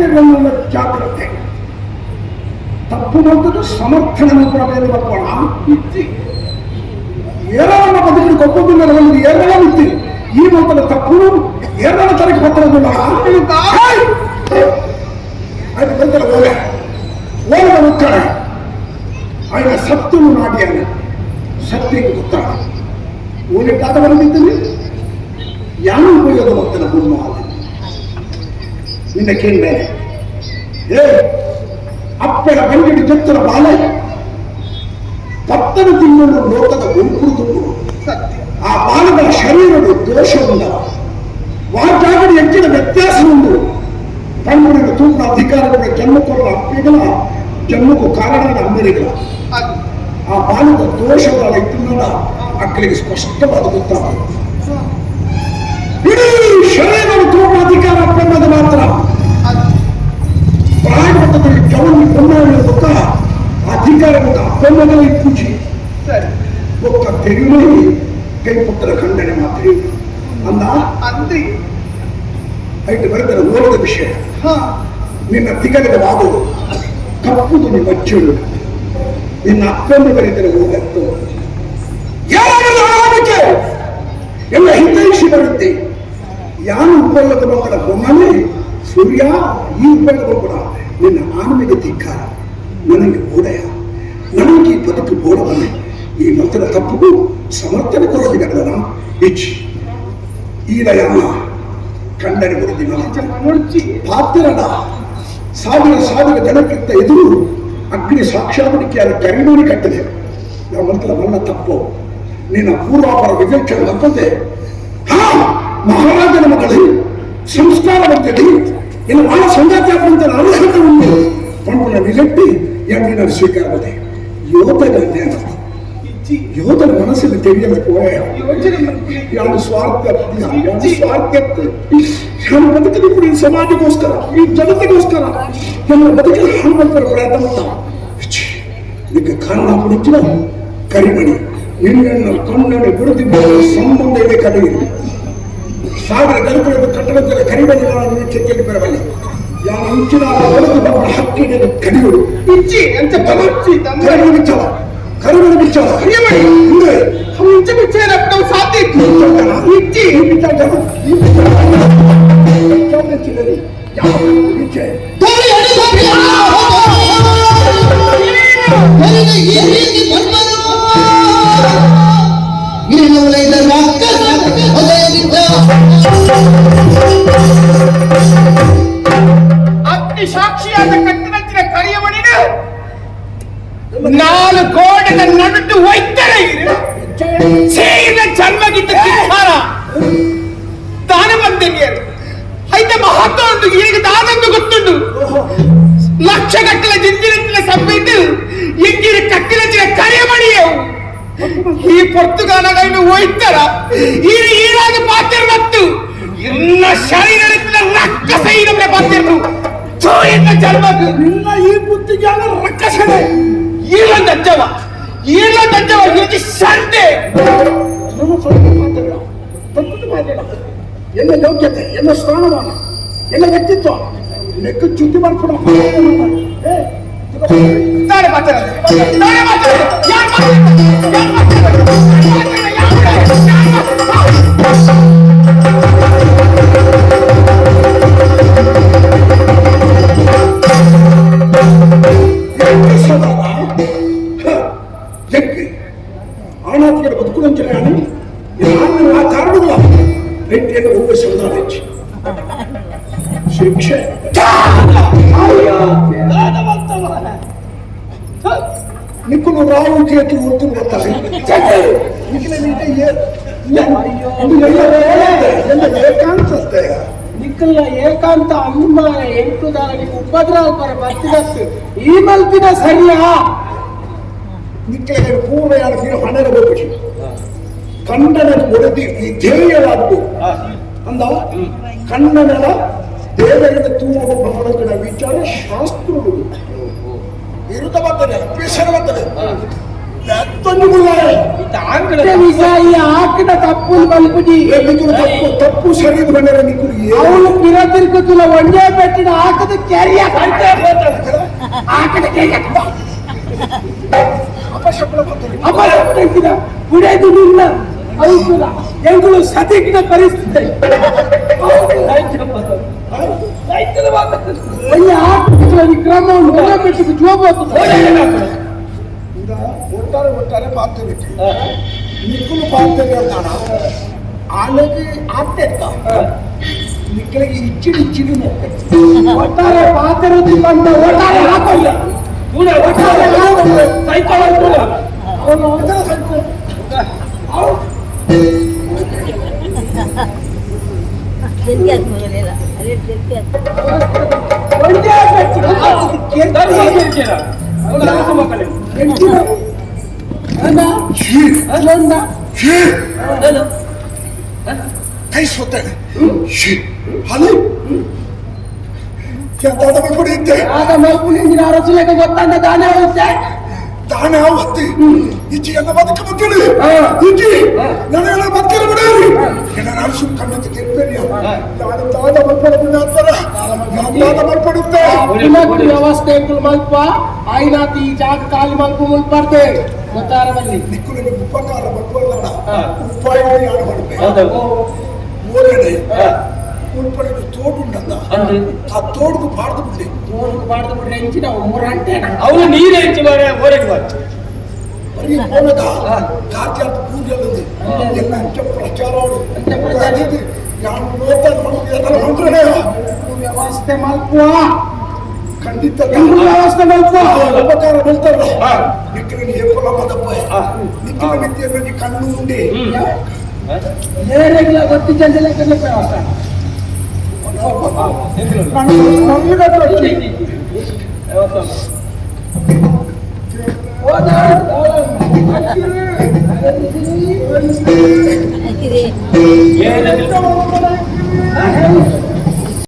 ಪಟ್ಟಿರನ್ನ ಜಾಗ್ರತೆ ತಪ್ಪು ಮಂತದ್ದು ಸಮರ್ಥನೆ ಕೂಡ ಬೇರೆ ಬರ್ಕೋಣ. ಇಜ್ಜಿ. ಏರನ ಬದುಕಿನ ಕೊಪ್ಪದಿಂದ ಒಂದು ಏರನ ಮಿತ್ತಿ ಈ ಮಂತದ ತಪ್ಪು ಏರನ ತರಕ್ಕೆ ಪತ್ರದಿಂದ ಅದು ಬಂದರ ಓಲೆ ಓಲದ ಉತ್ತರ ఆయన ಸತ್ಯನು ನಾಡಿಯಾನೆ ಸತ್ಯಕ್ಕೆ ಗೊತ್ತಾಗ ಓಲಿಟ್ಟಾದ ಬರದಿದ್ದೀನಿ ಯಾನು ಉಪಯೋಗ ಭಕ್ತನ ಗುಣ ನಿನ್ನ ಕೇಳಿದ್ದೇನೆ. ಏ ಅಪ್ಪನ ಬಂಗಿಡಿ ಜೊತ್ತರ ಬಾಲೆ ಪತ್ತನ ತಿಂಗಳು ಲೋಕದ ಗುಂಪು ತುಂಬುಡು. ಸತ್ಯ. ಆ ಬಾಲದ ಶರೀರದ ದೋಷ ಉಂಡ ವಾಚಾಗಡಿ ಹೆಚ್ಚಿನ ವ್ಯತ್ಯಾಸ ಉಂಟು. ತಮ್ಮನಿಗೆ ತೂಕ ಅಧಿಕಾರಗಳ ಜನ್ಮ ಕೊಡುವ ಅಪ್ಪಿಗಳ ಜನ್ಮಕ್ಕೂ ಕಾರಣದ ಅಮ್ಮನಿಗಳ ಅದು ಆ ಬಾಲದ ದೋಷಗಳ ಇದ್ದನ್ನ ಮಕ್ಕಳಿಗೆ ಸ್ಪಷ್ಟವಾದ ಗೊತ್ತಾಗ ಇಡೀ ಶರೀರದ ತೂಕ ಅಧಿಕಾರ ಅಪ್ಪನ್ನದು ಮಾತ್ರ. ಅದು ಪ್ರಾಯಮಟ್ಟದಲ್ಲಿ ಜವನ್ ಕೊಂಡಾಡಿದ ಗೊತ್ತ ಅಧಿಕಾರ ಗೊತ್ತ ಅಪ್ಪನ್ನದೇ ಪೂಜೆ. ಸರಿ. ಒಕ್ಕ ತೆರಿಮೈ ಕೈಪುತ್ರ ಖಂಡನೆ ಮಾತ್ರ ಅಂದ. ಅಂದೆ. ಐಟು ಬರೆದರೆ ಓಲದ ವಿಷಯ. ಹಾ. ನಿನ್ನ ತಿಗಲಿದ ವಾದವು ಕಪ್ಪುದು ಮಚ್ಚುಳು ನಿನ್ನ ಅಪ್ಪನ್ನು ಬರೆದರೆ ಹೋಗತ್ತು ಯಾರಾದರೂ ಆಡಕ್ಕೆ ಎಲ್ಲ ಹಿತೈಷಿ ಬರುತ್ತೆ. ಯಾನು ಉಪಯೋಗ ಮಕ್ಕಳ ಬೊಮ್ಮನೆ ಸೂರ್ಯ ಈ ಉಪಯೋಗ ಕೂಡ ನಿನ್ನ ಆನ್ಮೆಗೆ ಧಿಕ್ಕಾರ. ನನಗೆ ಬೋಡಯ ನನಗೆ ಈ ಬದುಕು ಬೋಡವನ್ನೇ ಈ ಮಕ್ಕಳ ತಪ್ಪಿಗೂ ಸಮರ್ಥನೆ ಕೊಡೋದಿಲ್ಲ ಇಚ್ ಈಲಯಮ್ಮ ಖಂಡನೆ ಕೊಡುತ್ತಿಲ್ಲ. ಮುಡ್ಚಿ. ಪಾತ್ರನ ಸಾವಿರ ಸಾವಿರ ಜನಕ್ಕಿಂತ ಎದುರು ಅಗ್ನಿ ಸಾಕ್ಷಾತ್ರಿಕೆ ಕರಿಮಣಿ ಕಟ್ಟಿದೆ. ನಮ್ಮ ಮಲ್ಲ ತಪ್ಪು ನಿನ್ನ ಪೂರ್ವಾಪರ ವಿವೇಚನೆ ತಪ್ಪದೆ ಹಾ ಮಹಾರಾಜನ ಮಕ್ಕಳು ಸಂಸ್ಕಾರ ಬರ್ತದೆ ಇನ್ನು ಬಹಳ ಸಂಗಾತಿ ಅಂತ ಅರ್ಹತೆ ಉಂಟು ಪಂಪನ ನಿಲೆಟ್ಟಿ ಎಣ್ಣಿನ ಸ್ವೀಕಾರ ಬಂದೆ ಯೋಧಗಂತೆ ಅಂತ. ಇಜ್ಜಿ. ಯೋಧನ ಮನಸ್ಸಲ್ಲಿ ತಿಳಿಯಬೇಕು. ಯೋಚನೆ ಮಾಡ್ತೀನಿ. ಯಾರು ಸ್ವಾರ್ಥ ಯಾರು ಸ್ವಾರ್ಥಕ್ಕೆ ನಾನು ಬದುಕದಿప్పుడు ಈ ಸಮಾಜಕ್ಕೋಸ್ಕರ ಈ ಜನತೆಗೋಸ್ಕರ ನನ್ನ ಬದುಕಲು ಹಾಳು ಮಾಡ್ತಾರೆ ಪ್ರಯತ್ನ ಮಾಡ್ತಾವ. ಛೀ, ಇದಕ್ಕೆ ಕಾರಣ ಪಡಿಚಿನ ಕರಿಮಣಿ ನಿನ್ನನ್ನು ಕಣ್ಣನ್ನು ಬಿಡದಿದ್ದ ಸಂಬಂಧ ಇದೆ ಕಡೆ ಸಾವಿರ ಗರುಕುಗಳ ಕಟ್ಟಡದಲ್ಲಿ ಕರಿಮಣಿ ಚೆಕ್ಕೆಯಲ್ಲಿ ಬರಬಲ್ಲ ಯಾರು ಇಂಚಿನ ಹೊಡೆದು ಬಂದ ಹಕ್ಕಿಗೆ ಕಡಿಯುವುದು. ಇಜ್ಜಿ ಅಂತ ಮುಡ್ಚಿ ತಂದೆ. ಕರಿಮಣಿ ಬಿಚ್ಚಲ ಕರಿಮಣಿ ಬಿಚ್ಚಲ. ಕರಿಮಣಿ? ಹಿಂದೆ. ಇಂಚ ಬಿಚ್ಚ ನಾವು ಸಾಧ್ಯ ಇತ್ತು. ಇಜ್ಜಿ. ಅಗ್ನಿ ಸಾಕ್ಷಿಯಾದ ಕಟ್ಟಿನಂಚಿನ ಕರಿಯಮಣಿನ ನಾಲ್ಕು ಗೋಡೆದ ನಡುಟು ಒಯ್ತಾರೆ. ಸೇರಿದ ಜನ್ಮಗಿದ್ದ ಧಿಕ್ಕಾರ ದಾನ ಬಂದೇನಿಯರು ಐತ ಮಹತ್ವ ಉಂಟು ಈಗ ದಾನೊಂದು ಗೊತ್ತುಂಟು. ಲಕ್ಷ ಗಟ್ಟಲೆ ಜಿಂಜಿನಂಚಿನ ಸಬ್ಬಿಟ್ಟು ಎಂಗಿನ ಕಟ್ಟಿನಂಚಿನ ಕರಿಯಮಣಿಯವು ಈ ಪೊರ್ತುಗಾಲಗಳನ್ನು ಒಯ್ತಾರ ಈ ಈರಾದ ಪಾತ್ರ ಮತ್ತು ಇನ್ನ ಶರೀರದಿಂದ ರಕ್ಕಸ ಈ ಪಾತ್ರನು ಎನ್ನ ಜನ್ಮಕ್ಕೆ. ನಿನ್ನ ಈ ಬುದ್ಧಿಗೆ ರಕ್ಕಸನೆ. ಈಳೊಂದು ಅಜ್ಜವ ಈಳೊಂದು ಅಜ್ಜವ ಇದಕ್ಕೆ ಸಂಡೆ. ನಮ್ಮ ಸ್ವಲ್ಪ ಮಾತಾಡ ತಪ್ಪು ಮಾತಾಡ ಎಲ್ಲ ಯೋಗ್ಯತೆ ಎಲ್ಲ ಸ್ಥಾನಮಾನ ಎಲ್ಲ ವ್ಯಕ್ತಿತ್ವ ಲೆಕ್ಕ ಚುದ್ದಿ ಮಾಡ್ಕೊಡ. ತಾಳೆ ಮಾತಾಡೋದು ತಾಳೆ ಮಾತಾಡೋದು ಯಾರು ಮಾತಾಡೋದು ಯಾರು ಮಾತಾಡೋದು ಯಾರು ಮಾತಾಡೋದು? ಜಗ್ಗಿ ಆಣಾತಿಗೆ ಬದುಕುವಂಚಿನ ಆ ಕಾರಣಗಳ ರೆಡ್ಡಿಯನ್ನು ಒಬ್ಬ ಸಮುದಾಯ ಶಿಕ್ಷೆ. ನಿಕ್ಕುಲು ರಾವು ಕೇತು ಒತ್ತು ಬರ್ತಾರೆ. ಎಲ್ಲ ಏಕಾಂತತೆ. ನಿಕ್ಕಲ್ಲ ಏಕಾಂತ ಅಮ್ಮ ಎಂಟು ದಾರಿಗೆ ಉಪದ್ರವ ಪರ ಬರ್ತಿದತ್ತು ಈ ಮಲ್ಪಿನ ಸರಿಯಾ. ನಿಕ್ಕಲಿಗೆ ಪೂರ್ವ ಯಾರು ಹಣದ ಹೋಗ್ಬಿಟ್ಟು ಕಂಡನ ಒಡೆದಿ ವಿಧೇಯವಾದ್ದು ಅಂದ ಕಣ್ಣನೆಲ ದೇವರಿಗೆ ತೂವ ಭಗವಂತನ ವಿಚಾರ ಶಾಸ್ತ್ರಗಳು ವಿರುದ್ಧ ಬರ್ತದೆ ಅಭ್ಯಸನ ಬರ್ತದೆ. ಈ ಆಕಡ ತಪ್ಪು ಮಲ್ಪುಜಿ. ತಪ್ಪು ತಪ್ಪು ಸರಿ ಬಂದರೆ ನಿಕ್ಕುಲು. ಅವಳು ಪಿರ ತಿರುಗುತ್ತಿಲ್ಲ, ಒಂದೇ ಪೆಟ್ಟಿನ ಆಕದ ಕೆರಿಯ, ಆಕದ ಕೆರಿಯ. ಅಪಶಕುನ ಬರ್ತಾರೆ. ಅಪಶಕುನ ಕುಡಿಯೋದು ನಿನ್ನ ಅನುಕೂಲ ಎಂಗಳು ಸತಿಗಿನ ಪರಿಸ್ಥಿತಿ. ಒಳ್ಳೆ ಆಕಳ ಕ್ರಮ ಒಂದೇ ಪೆಟ್ಟಿಗೆ ಜೋಬ್. ಇಂದ ಒಟ್ಟಾರೆ ಒಟ್ಟಾರೆ ಪಾತ್ರೆ ನಿಕ್ಕುಲು ಪಾತ್ರೆ ಅಂತಾಣ ಆನೆಗೆ ಆತ್ತೆತ್ತ ನಿಕ್ಕಳಿಗೆ ಇಚ್ಚಿಡಿ ಇಚ್ಚಿಡಿ ನೋಡ್ತೆ. ಒಟ್ಟಾರೆ ಪಾತ್ರೆ ಬಂದ ಒಟ್ಟಾರೆ ಹಾಕಲ್ಲ. ಒಟ್ಟಾರೆ ಹಾಕಲ್ಲ. ಅವನು ಇದೆಲ್ಲ ಸಾಕು. ಜಲ್ದಿ ಆಗ್ತದಲ್ಲ, ಅದೇ ಜಲ್ದಿ ಆಗ್ತದೆ. ಒಂದೇ ಪೆಟ್ಟಿಗೆ ಆಕದ ಕೆರಿಯ. ಎಂಟಿನ ಅಣ್ಣ. ಛೀ, ಅಲ್ಲೊಂದ. ಛೀ, ಕೈ ಸೊತ್ತೇನೆ. ಛೀ, ಹಲಿ ಎಂತಾದ ಮಾಡ್ಕೊಡಿ ಇದ್ದೆ. ಆಗ ಮಲ್ಪುನಿಂದಿನ ಅರಸುಲೆಗೆ ಗೊತ್ತಂದ ದಾನ ಆಗುತ್ತೆ. ತಾನೇ ಹೊತ್ತಿ ಇಚ್ಚಿ ಎಲ್ಲ ಬದುಕ ಮುಟ್ಟಿಡಿ ಇಚ್ಚಿ ನನಗೆಲ್ಲ ಬದುಕಿರ ಬಿಡೇರಿ. ನಾನು ಸುಮ್ ಕಣ್ಣು ಕೆಪ್ಪೇರಿ. ನಾನು ತಾದ ಮಲ್ಪಡ ಅಂತಾರ, ನಾನು ತಾದ ಮಲ್ಪಡುತ್ತೆ. ಪುನಕ್ ವ್ಯವಸ್ಥೆ ಎಂಕುಲು ಮಲ್ಪ ಆಯ್ನಾತಿ ಈ ಜಾಗ ಖಾಲಿ ಮಲ್ಪ ಮುಲ್ಪಾರ್ದೆ ಗೊತ್ತಾರವಲ್ಲಿ. ನಿಕ್ಕುಲಿಗೆ ಉಪಕಾರ ಮಲ್ಪಡ ಉಪಾಯ ಯಾರು ಮಾಡಬೇಕು? ಓದಡೆ ಉಳ್ಪಡೆ ತೋಟುಂಟಂತ, ಆ ತೋಟకు ಪಾಡ್ದು ಬಿಡಿ. ತೋಟకు ಬಾಡ್ದು ಬಿಡ್ರೆ ಎಂಚಿನ ಮೂರಂಟೇನ. ಅವನು ನೀರು ಹೆಚ್ಚು ಮಾರೆ ಓರಗೆ ಬಾರ. ಬರೀ ಹೋಗದ ಕಾರ್ಯಾರ್ಥ ಪೂಜೆ ಎಲ್ಲ ಅಂಚ ಪ್ರಚಾರ. ಅಂಚ ಪ್ರಚಾರ. ಯಾರು ನೋಡ್ತಾರೆ ಹೊಂಟ್ರೆ. ವ್ಯವಸ್ಥೆ ಮಲ್ಪುವ. ಖಂಡಿತ. ಎಂಕುಲು ವ್ಯವಸ್ಥೆ ಮಲ್ಪುವ. ಉಪಕಾರ ಬಲ್ತಾರ ನಿಕ್ಕಿನ ಎಪ್ಪಲ ಮದಪ್ಪ ನಿಕ್ಕಿನ ಮಿತ್ತಿಯಲ್ಲಿ ಕಣ್ಣು ಉಂಡೆ. ಏರೆಗ್ಲ ಗೊತ್ತಿದ್ದಂತೆಲ್ಲ ವ್ಯವಸ್ಥೆ.